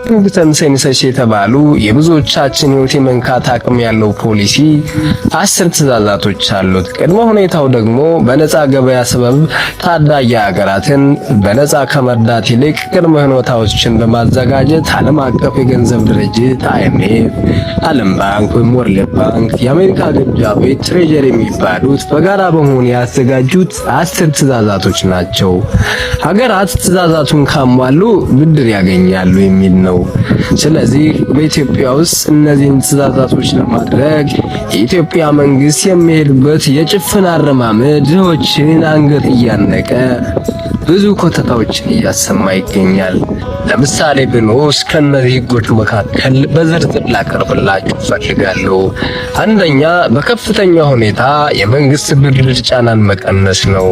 Consensus የተባሉ የብዙዎቻችን ሕይወት የመንካት አቅም ያለው ፖሊሲ 10 ትዕዛዛቶች አሉት። ቅድመ ሁኔታው ደግሞ በነፃ ገበያ ሰበብ ታዳጊ ሀገራትን በነፃ ከመርዳት ይልቅ ቅድመ ሁኔታዎችን በማዘጋጀት ዓለም አቀፍ የገንዘብ ድርጅት IMF፣ ዓለም ባንክ ወይም World Bank፣ የአሜሪካ ግምጃ ቤት Treasury የሚባሉት በጋራ በመሆን ያዘጋጁት 10 ትዕዛዛቶች ናቸው። ሀገራት ትዕዛዛቱን ካሟሉ ብድር ያገኛሉ የሚል ነው። ስለዚህ በኢትዮጵያ ውስጥ እነዚህን ትዕዛዛቶች ለማድረግ የኢትዮጵያ መንግስት የሚሄድበት የጭፍን አረማመድ ድሆችን አንገት እያነቀ ብዙ ኮተታዎችን እያሰማ ይገኛል። ለምሳሌ ብንወስድ ከእነዚህ ህጎች መካከል በዝርዝር ላቀርብላችሁ እፈልጋለሁ። አንደኛ፣ በከፍተኛ ሁኔታ የመንግስት ብድር ጫናን መቀነስ ነው።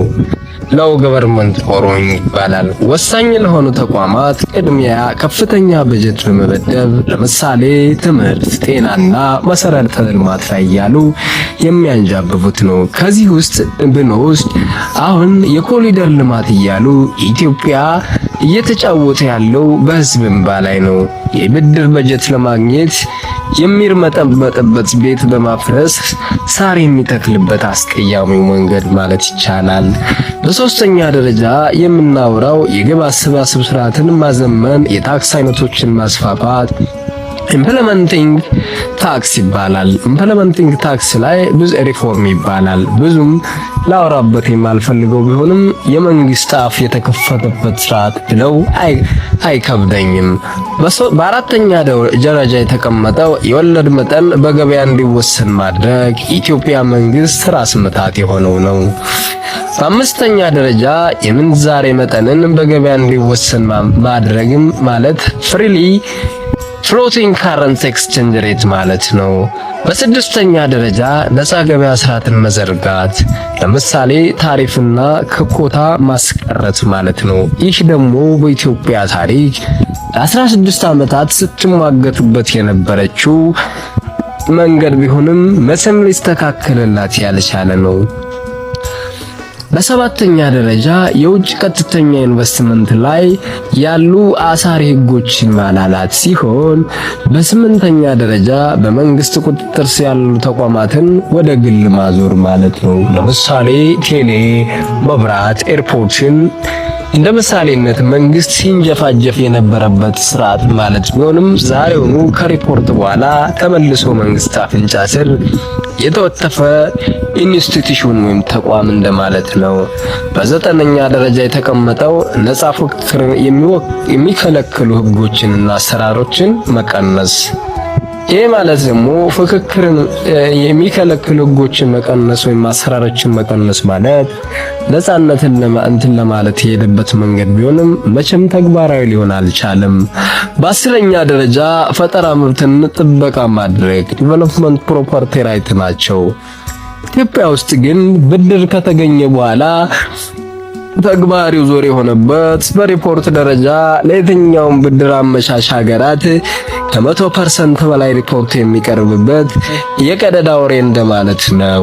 Low government borrowing ይባላል። ወሳኝ ለሆኑ ተቋማት ቅድሚያ ከፍተኛ በጀት በመመደብ ለምሳሌ ትምህርት፣ ጤናና መሰረተ ልማት ላይ እያሉ የሚያንዣብቡት ነው። ከዚህ ውስጥ ብንወስድ አሁን የኮሪደር ልማት እያሉ ኢትዮጵያ እየተጫወተ ያለው በህዝብ እንባ ላይ ነው። የብድር በጀት ለማግኘት የሚርመጠመጥበት ቤት በማፍረስ ሳር የሚተክልበት አስቀያሚው መንገድ ማለት ይቻላል። በሶስተኛ ደረጃ የምናወራው የገቢ አሰባሰብ ስርዓትን ማዘመን፣ የታክስ አይነቶችን ማስፋፋት implementing tax ይባላል። Implementing tax ላይ ብዙ ሪፎርም ይባላል። ብዙም ላወራበት የማልፈልገው ቢሆንም የመንግስት አፍ የተከፈተበት ስርዓት ብለው አይከብደኝም። በአራተኛ ደረጃ የተቀመጠው የወለድ መጠን በገበያ እንዲወሰን ማድረግ የኢትዮጵያ መንግስት ራስ ምታት የሆነው ነው። በአምስተኛ ደረጃ የምንዛሬ መጠንን በገበያ እንዲወሰን ማድረግም ማለት freely floating currency exchange rate ማለት ነው። በስድስተኛ ደረጃ ነፃ ገበያ ስርዓትን መዘርጋት፣ ለምሳሌ ታሪፍና ከኮታ ማስቀረት ማለት ነው። ይህ ደግሞ በኢትዮጵያ ታሪክ ለ16 ዓመታት ስትሟገትበት የነበረችው መንገድ ቢሆንም መቼም ሊስተካከልላት ያልቻለ ነው። በሰባተኛ ደረጃ የውጭ ቀጥተኛ ኢንቨስትመንት ላይ ያሉ አሳሪ ህጎችን ማላላት ሲሆን በስምንተኛ ደረጃ በመንግስት ቁጥጥር ስር ያሉ ተቋማትን ወደ ግል ማዞር ማለት ነው። ለምሳሌ ቴሌ፣ መብራት፣ ኤርፖርትን እንደ ምሳሌነት መንግስት ሲንጀፋጀፍ የነበረበት ስርዓት ማለት ቢሆንም ዛሬውኑ ከሪፖርት በኋላ ተመልሶ መንግስት አፍንጫ ስር የተወተፈ institution ወይም ተቋም እንደማለት ነው። በዘጠነኛ ደረጃ የተቀመጠው ነፃ ፉክክር የሚከለክሉ ህጎችንና አሰራሮችን መቀነስ። ይህ ማለት ደግሞ ፍክክርን የሚከለክሉ ህጎችን መቀነስ ወይም አሰራሮችን መቀነስ ማለት ነፃነትን እንትን ለማለት የሄደበት መንገድ ቢሆንም መቼም ተግባራዊ ሊሆን አልቻለም። በ10ኛ ደረጃ ፈጠራ መብትን ጥበቃ ማድረግ development property right ናቸው። ኢትዮጵያ ውስጥ ግን ብድር ከተገኘ በኋላ ተግባሪው ዞር የሆነበት በሪፖርት ደረጃ ለየትኛውም ብድር አመቻች ሀገራት ከ100% በላይ ሪፖርት የሚቀርብበት የቀደዳ ወሬ እንደማለት ነው።